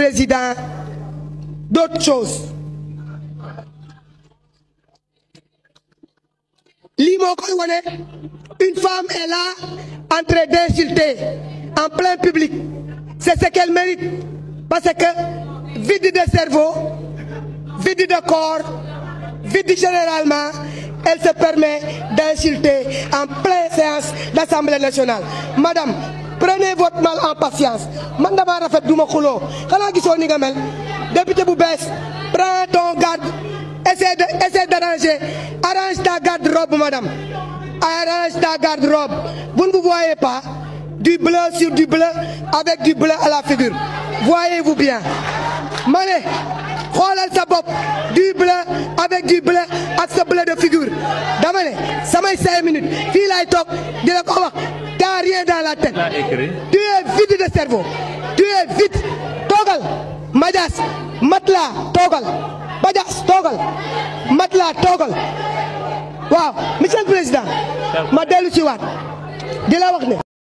président d'autre chose. Lii moo koy wane, une femme est là en train d'insulter en plein public. C'est ce qu'elle mérite parce que vide de cerveau, vide de corps, vide généralement, elle se permet d'insulter en pleine séance d'Assemblée nationale. Madame, prenez votre mal en patience. Man dama rafet duma xulo. Xana gisoo ni nga mel. Député bu bees, prends ton garde. Essaie d'arranger. Arrange ta garde-robe, madame. Arrange ta garde-robe. Vous ne vous voyez pas du bleu sur du bleu avec du bleu à la figure. Voyez-vous bien. Mané, xoolal sa bopp du bleu avec du bleu ak sa bleu de figure. Dama ne samay 5 minutes fii laay toog di la ko wax. T'as rien dans la tête. Tu es vide de cerveau. Tu es vide. Toogal. Madias, Matla, toogal. Madias, toogal. Matla, toogal. Waaw, monsieur le président. Ma dellu ci waat di la wax ne